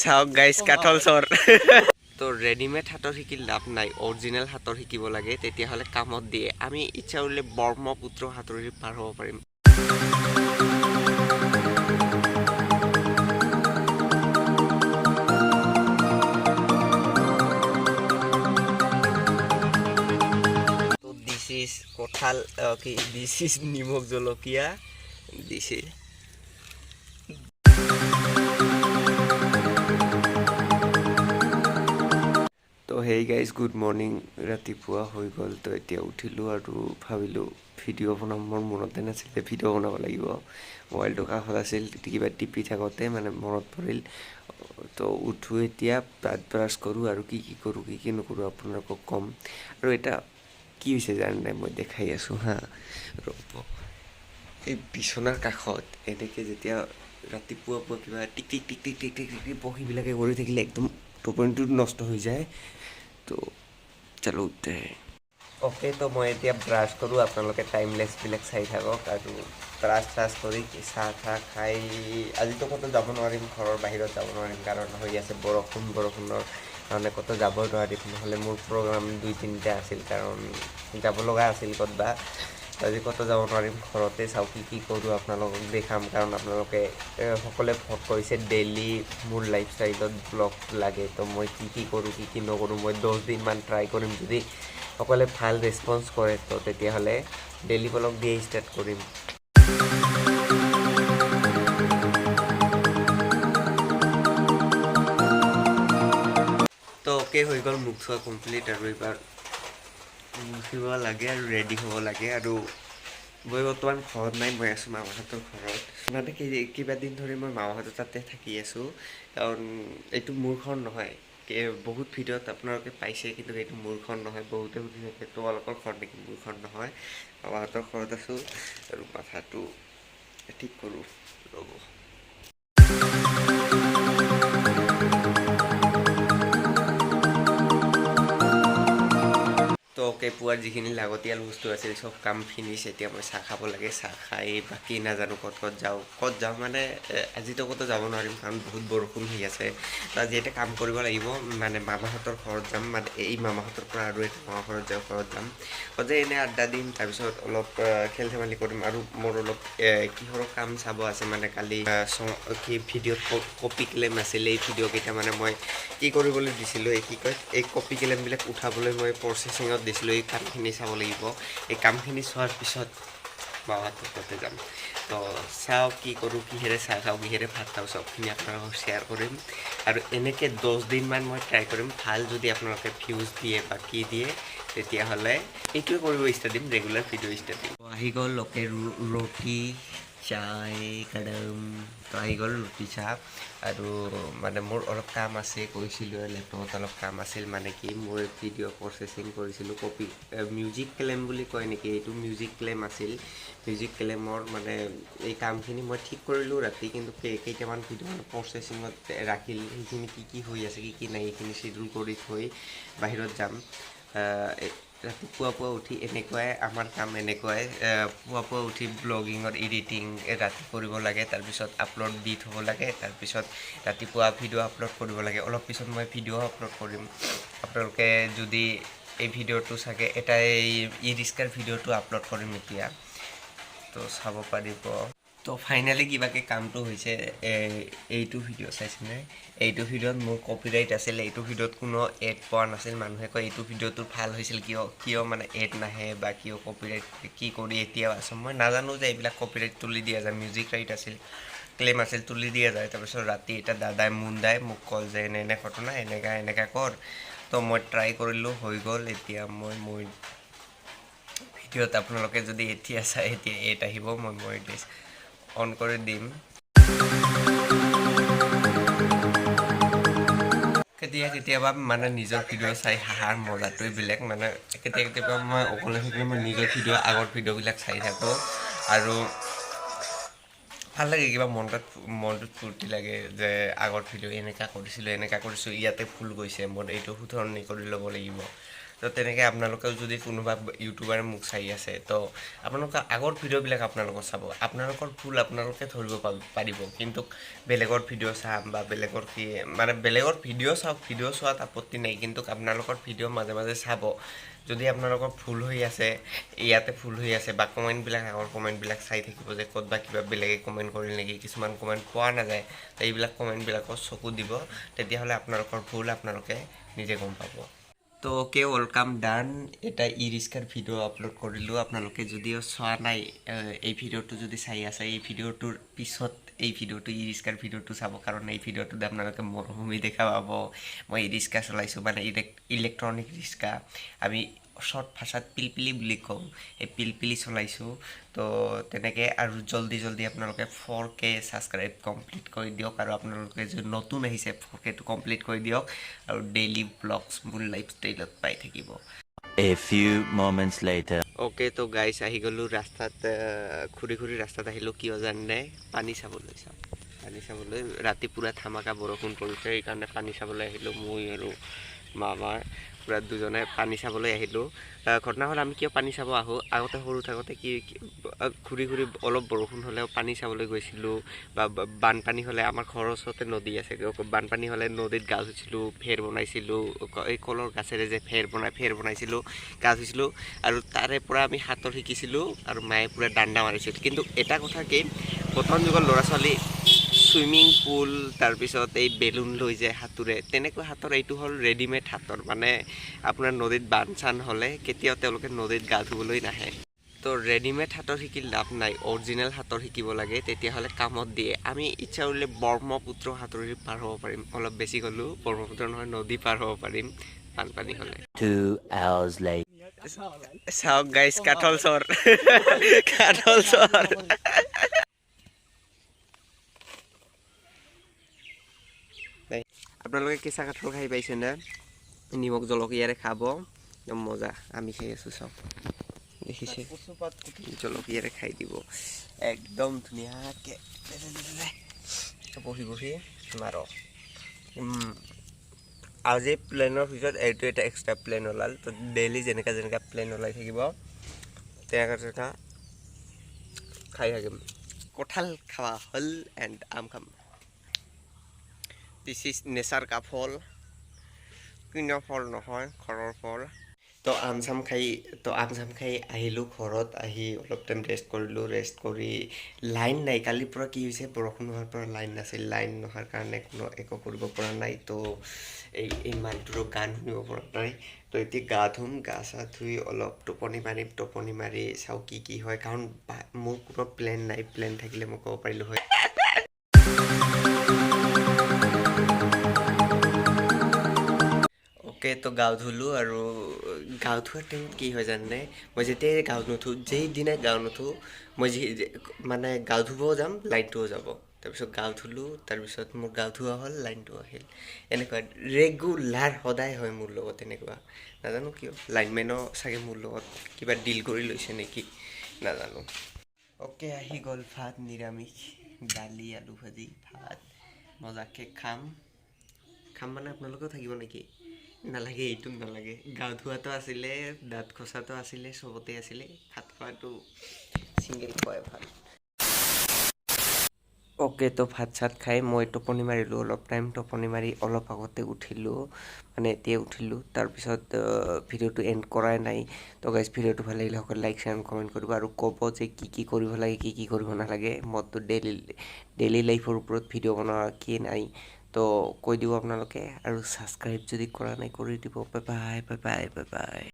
চাওক গাইজ, কাঠল চৰ। তো ৰেডিমেড সাঁতোৰ শিকি লাভ নাই, অৰিজিনেল সাঁতোৰ শিকিব লাগে, তেতিয়াহ'লে কামত দিয়ে। আমি ইচ্ছা কৰিলে ব্ৰহ্মপুত্ৰ সাঁতুৰি পাৰ হ'ব পাৰিম। তো this is কঁঠাল, কি, this is নিমখ জলকীয়া দিছে। তো হেই গাইজ, গুড মৰ্ণিং। ৰাতিপুৱা হৈ গ'ল। তো এতিয়া উঠিলোঁ আৰু ভাবিলোঁ ভিডিঅ' বনাম। মোৰ মনতে নাছিলে ভিডিঅ' বনাব লাগিব। মোবাইলটো কাষত আছিল, কিবা টিপি থাকোঁতে মানে মনত পৰিল। তো উঠোঁ এতিয়া, দাঁত ব্ৰাছ কৰোঁ আৰু কি কি কৰোঁ, কি কি নকৰোঁ আপোনালোকক ক'ম। আৰু এটা কি হৈছে জানে নাই? মই দেখাই আছোঁ, হা, ৰ'ব। এই বিচনাৰ কাষত এনেকৈ যেতিয়া ৰাতিপুৱা পুৱা কিবা টিক টিক টিক টিক টিক টিক টিক পক্ষীবিলাকে কৰি থাকিলে একদম টোপনিটো নষ্ট হৈ যায়। তো চলো উঠতে। অ'কে, তো মই এতিয়া ব্ৰাছ কৰোঁ, আপোনালোকে টাইম লেপছবিলাক চাই থাকক। আৰু ব্ৰাছ চাছ কৰি চাহ তাহ খাই আজিতো ক'তো যাব নোৱাৰিম, ঘৰৰ বাহিৰত যাব নোৱাৰিম, কাৰণ হৈ আছে বৰষুণ। বৰষুণৰ কাৰণে ক'তো যাব নোৱাৰিম। নহ'লে মোৰ প্ৰগ্ৰাম দুই তিনিটা আছিল, কাৰণ যাব লগা আছিল ক'তবা। আজি ক'তো যাব নোৱাৰিম, ঘৰতে চাওঁ কি কি কৰোঁ, আপোনালোকক দেখাম। কাৰণ আপোনালোকে সকলোৱে ভোট কৰিছে, ডেইলি মোৰ লাইফষ্টাইলত ব্লগ লাগে। তো মই কি কি কৰোঁ, কি কি নকৰোঁ, মই 10 দিনমান ট্ৰাই কৰিম। যদি সকলোৱে ভাল ৰেচপঞ্চ কৰে, তো তেতিয়াহ'লে ডেইলি ব্লগ দিয়ে ষ্টাৰ্ট কৰিম। তো অ'কে, হৈ গ'ল মুখ ধোৱা কমপ্লিট। আৰু এইবাৰ মুচিব লাগে আৰু ৰেডি হ'ব লাগে। আৰু মই বৰ্তমান ঘৰত নাই, মই আছোঁ মামাহঁতৰ ঘৰত। মানে কেইবা দিন ধৰি মই মামাহঁতৰ তাতে থাকি আছোঁ, কাৰণ এইটো মোৰ ঘৰ নহয়। বহুত ভিডিঅ'ত আপোনালোকে পাইছে, কিন্তু এইটো মোৰ ঘৰ নহয়। বহুতে সুধি থাকে, তোমালোকৰ ঘৰ নেকি? মোৰ ঘৰ নহয়, মামাহঁতৰ ঘৰত আছোঁ। আৰু মাথাটো ঠিক কৰোঁ, ৰ'ব। তো অ'কে, পুৱাৰ যিখিনি লাগতিয়াল বস্তু আছিল চব কাম ফিনিছ। এতিয়া মই চাহ খাব লাগে। চাহ খাই বাকী নাজানো ক'ত ক'ত যাওঁ। ক'ত যাওঁ মানে আজিতো ক'তো যাব নোৱাৰিম, কাৰণ বহুত বৰষুণ হৈ আছে। তো আজি এটা কাম কৰিব লাগিব, মানে মামাহঁতৰ ঘৰত যাম। মানে এই মামাহঁতৰ পৰা আৰু এটা মামা ঘৰত যাওঁ, ঘৰত যাম। ঘৰত যাই এনেই আড্ডা দিম, তাৰপিছত অলপ খেল ধেমালি কৰিম। আৰু মোৰ অলপ কিহৰ কাম চাব আছে, মানে কালি কি ভিডিঅ'ত কপি ক্লেম আছিল, এই ভিডিঅ'কেইটা মানে মই কি কৰিবলৈ দিছিলোঁ, এই কি কয়, এই কপি ক্লেমবিলাক উঠাবলৈ মই প্ৰচেছিঙত দিছিলোঁ। এই কামখিনি চাব লাগিব। এই কামখিনি চোৱাৰ পিছত মামাহঁতৰ তাতে যাম। তো চাওঁ কি কৰোঁ, কিহেৰে চাহ খাওঁ, কিহেৰে ভাত খাওঁ, চবখিনি আপোনালোকক শ্বেয়াৰ কৰিম। আৰু এনেকৈ 10 দিনমান মই ট্ৰাই কৰিম। ভাল যদি আপোনালোকে ভিউজ দিয়ে বা কি দিয়ে, তেতিয়াহ'লে এইটোৱে কৰিব ষ্টাৰ্ট দিম, ৰেগুলাৰ ভিডিঅ' ষ্টাৰ্ট দিম। আহি গ'ল, অ'কে, ৰুটি চাহ কদম। তো আহি গ'ল ৰুটি চাহ। আৰু মানে মোৰ অলপ কাম আছে, কৈছিলোঁ, লেপটপত অলপ কাম আছিল। মানে কি, মোৰ ভিডিঅ' প্ৰচেছিং কৰিছিলোঁ, কপি মিউজিক ক্লেম বুলি কয় নেকি এইটো, মিউজিক ক্লেম আছিল। মিউজিক ক্লেমৰ মানে এই কামখিনি মই ঠিক কৰিলোঁ ৰাতি, কিন্তু কেইটামান ভিডিঅ' মানে প্ৰচেছিঙত ৰাখিল। সেইখিনি কি কি হৈ আছে, কি কি নাই, এইখিনি চিডিউল কৰি থৈ বাহিৰত যাম। ৰাতিপুৱা পুৱা উঠি এনেকুৱাই আমাৰ কাম, এনেকুৱাই। পুৱা পুৱা উঠি ব্লগিঙৰ এডিটিং ৰাতি কৰিব লাগে, তাৰপিছত আপলোড দি থ'ব লাগে, তাৰপিছত ৰাতিপুৱা ভিডিঅ' আপলোড কৰিব লাগে। অলপ পিছত মই ভিডিঅ' আপলোড কৰিম। আপোনালোকে যদি এই ভিডিঅ'টো চাগে, এটা এই ই ৰিক্সাৰ ভিডিঅ'টো আপলোড কৰিম এতিয়া, তো চাব পাৰিব। তো ফাইনেলি কিবাকৈ কামটো হৈছে। এইটো ভিডিঅ' চাইছেনে? এইটো ভিডিঅ'ত মোৰ কপিৰাইট আছিল। এইটো ভিডিঅ'ত কোনো এড পোৱা নাছিল। মানুহে কয়, এইটো ভিডিঅ'টো ভাল হৈছিল, কিয় কিয় মানে এড নাহে বা কিয় কপিৰাইট কি কৰি এতিয়াও আছোঁ। মই নাজানো যে এইবিলাক কপিৰাইট তুলি দিয়া যায়। মিউজিক ৰাইট আছিল, ক্লেইম আছিল, তুলি দিয়া যায়। তাৰপিছত ৰাতি এটা দাদাই, মুন্দাই মোক কল যে এনে এনে ঘটনা, এনেকা এনেকা কৰ। তো মই ট্ৰাই কৰিলোঁ, হৈ গ'ল। এতিয়া মই ভিডিঅ'ত আপোনালোকে যদি এতিয়া চাই, এতিয়া এড আহিব, মই মনিটাইজ অন কৰি দিম। কেতিয়া কেতিয়াবা মানে নিজৰ ভিডিঅ' চাই হাঁহাৰ মজাটোৱে বেলেগ। মানে কেতিয়া কেতিয়াবা মই অকলে থাকিলে মই নিজৰ ভিডিঅ', আগৰ ভিডিঅ'বিলাক চাই থাকোঁ আৰু ভাল লাগে কিবা, মনটোত ফূৰ্তি লাগে যে আগৰ ভিডিঅ' এনেকুৱা কৰিছিলোঁ, এনেকুৱা কৰিছোঁ, ইয়াতে ভুল গৈছে মোৰ, এইটো শুধৰণি কৰি ল'ব লাগিব। তো তেনেকৈ আপোনালোকেও যদি কোনোবা ইউটিউবাৰে মোক চাই আছে, তো আপোনালোকৰ আগৰ ভিডিঅ'বিলাক আপোনালোকৰ চাব, আপোনালোকৰ ভুল আপোনালোকে ধৰিব পাৰিব। কিন্তু বেলেগৰ ভিডিঅ' চাম বা বেলেগৰ কি মানে বেলেগৰ ভিডিঅ' চাওক, ভিডিঅ' চোৱাত আপত্তি নাই, কিন্তু আপোনালোকৰ ভিডিঅ' মাজে মাজে চাব। যদি আপোনালোকৰ ভুল হৈ আছে, ইয়াতে ভুল হৈ আছে, বা কমেণ্টবিলাক আগৰ কমেণ্টবিলাক চাই থাকিব যে ক'ত বা কিবা বেলেগে কমেণ্ট কৰিল নেকি, কিছুমান কমেণ্ট পোৱা নাযায়, তো এইবিলাক কমেণ্টবিলাকত চকু দিব, তেতিয়াহ'লে আপোনালোকৰ ভুল আপোনালোকে নিজে গম পাব। তো অ'কে, welcome ডান। এটা ই ৰিক্সাৰ ভিডিঅ' আপলোড কৰিলোঁ। আপোনালোকে যদিও চোৱা নাই, এই ভিডিঅ'টো যদি চাই আছে, এই ভিডিঅ'টোৰ পিছত এই ভিডিঅ'টো ই ৰিক্সাৰ ভিডিঅ'টো চাব, কাৰণ এই ভিডিঅ'টোত আপোনালোকে মৰুভূমি দেখা পাব। মই ই ৰিক্সা চলাইছোঁ, মানে ইলেক্ট্ৰনিক ৰিক্সা, আমি শ্বৰ্ট ভাষাত পিলপিলি বুলি কওঁ, এই পিলপিলি চলাইছোঁ। তো তেনেকৈ আৰু জল্দি জল্দি আপোনালোকে 4K subscribe complete কৰি দিয়ক, আৰু আপোনালোকে যদি নতুন আহিছে 4Kটো কমপ্লিট কৰি দিয়ক, আৰু ডেইলি ব্লগছ মোৰ লাইফ ষ্টাইলত পাই থাকিব। A few moments later. Okay, তো গাইছ, আহি গ'লোঁ ৰাস্তাত, ঘূৰি ঘূৰি ৰাস্তাত আহিলোঁ। কিয় জানে? পানী চাবলৈ। চাওঁ, পানী চাবলৈ। ৰাতি পূৰা ধামাকা বৰষুণ পৰিছে, সেইকাৰণে পানী চাবলৈ আহিলোঁ। মই আৰু মামাৰ পূৰা দুজনে পানী চাবলৈ আহিলোঁ। ঘটনা হ'ল, আমি কিয় পানী চাব আহোঁ? আগতে সৰু থাকোঁতে কি ঘূৰি ঘূৰি অলপ বৰষুণ হ'লেও পানী চাবলৈ গৈছিলোঁ, বা বানপানী হ'লে, আমাৰ ঘৰৰ ওচৰতে নদী আছে, বানপানী হ'লে নদীত গা ধুইছিলোঁ, ফেৰ বনাইছিলোঁ, এই কলৰ গাছেৰে যে ফেৰ বনাই, ফেৰ বনাইছিলোঁ, গা ধুইছিলোঁ, আৰু তাৰে পৰা আমি সাঁতোৰ শিকিছিলোঁ, আৰু মায়ে পূৰা দাণ্ডা মাৰিছিল। কিন্তু এটা কথা কি, বৰ্তমান যুগৰ ল'ৰা ছোৱালী চুইমিং পুল, তাৰপিছত এই বেলুন লৈ যায় সাঁতোৰে, তেনেকুৱা সাঁতোৰ। এইটো হ'ল ৰেডিমেড সাঁতোৰ। মানে আপোনাৰ নদীত বান চান হ'লে কেতিয়াও তেওঁলোকে নদীত গা ধুবলৈ নাহে। তো ৰেডিমেড সাঁতোৰ শিকি লাভ নাই, অৰিজিনেল সাঁতোৰ শিকিব লাগে, তেতিয়াহ'লে কামত দিয়ে। আমি ইচ্ছা কৰিলে ব্ৰহ্মপুত্ৰ সাঁতুৰি পাৰ হ'ব পাৰিম। অলপ বেছি গ'লোঁ, ব্ৰহ্মপুত্ৰ নহয়, নদী পাৰ হ'ব পাৰিম বানপানী হ'লে। 2 hours later. চাওক গাইছ, কাঠল চৰ, কাঠল চৰ। আপোনালোকে কেঁচা কাঠল খাই পাইছেনে? নিমখ জলকীয়াৰে খাব, একদম মজা। আমি খাই আছোঁ, চাওক, দেখিছে, জলকীয়াৰে খাই দিব একদম ধুনীয়াকে বহি বহি মাৰ। আজি প্লেনৰ ভিতৰত এইটো এটা এক্সট্ৰা প্লেন ওলাল। তো ডেইলি যেনেকা যেনেকা প্লেন ওলাই থাকিব, তেনেকা তেনেকা খাই থাকিম। কঁঠাল খোৱা হ'ল এণ্ড আম খাম। This is nature কা ফল, কিনা ফল নহয়, ঘৰৰ ফল। তো আম চাম খাই আহিলোঁ। ঘৰত আহি অলপ টাইম ৰেষ্ট কৰিলোঁ। ৰেষ্ট কৰি লাইন নাই। কালিৰ পৰা কি হৈছে, বৰষুণ হোৱাৰ পৰা লাইন নাছিল। লাইন নোহোৱাৰ কাৰণে কোনো একো কৰিব পৰা নাই। তো এই মানুহটোৰো গান শুনিব পৰা নাই। তো এতিয়া গা ধুম, গা চা ধুই অলপ টোপনি মাৰিম। টোপনি মাৰি চাওঁ কি কি হয়, কাৰণ মোৰ কোনো প্লেন নাই। প্লেন থাকিলে মই ক'ব পাৰিলোঁ হয়। অ'কে, তো গা ধুলোঁ, আৰু গা ধোৱাৰ টাইমত কি হয় জানেনে? মই যেতিয়াই গা নুধো, যেইদিনাই গা নুধো, মই যি মানে গা ধুবও যাম, লাইনটোও যাব। তাৰপিছত গা ধুলোঁ, তাৰপিছত মোৰ গা ধোৱা হ'ল, লাইনটো আহিল। এনেকুৱা ৰেগুলাৰ সদায় হয় মোৰ লগত এনেকুৱা, নাজানো কিয়। লাইনমেনো চাগে মোৰ লগত কিবা ডিল কৰি লৈছে নেকি, নাজানো। অ'কে, আহি গ'ল ভাত, নিৰামিষ, দালি, আলু ভাজি, ভাত। মজাকৈ খাম। খাম মানে আপোনালোকেও থাকিব নেকি? নালাগে, এইটো নালাগে। গা ধোৱাটো আছিলে, দাঁত খোচাটো আছিলে, চবতে আছিলে। ভাত খোৱাটো ছিংগল খোৱাই ভাল। অ'কে, তো ভাত চাত খাই মই টোপনি মাৰিলোঁ অলপ টাইম। টোপনি মাৰি অলপ আগতে উঠিলোঁ, মানে এতিয়া উঠিলোঁ। তাৰপিছত ভিডিঅ'টো এণ্ড কৰাই নাই। তো গাইজ, ভিডিঅ'টো ভাল লাগিলে সকলো লাইক, শ্বেয়াৰ, কমেণ্ট কৰিব আৰু ক'ব যে কি কি কৰিব লাগে, কি কি কৰিব নালাগে। মইতো ডেইলি ডেইলি লাইফৰ ওপৰত ভিডিঅ' বনোৱা কি নাই, তো কৈ দিব আপোনালোকে। আৰু ছাবস্ক্ৰাইব যদি কৰা নাই, কৰি দিব। Bye bye, bye bye, bye bye.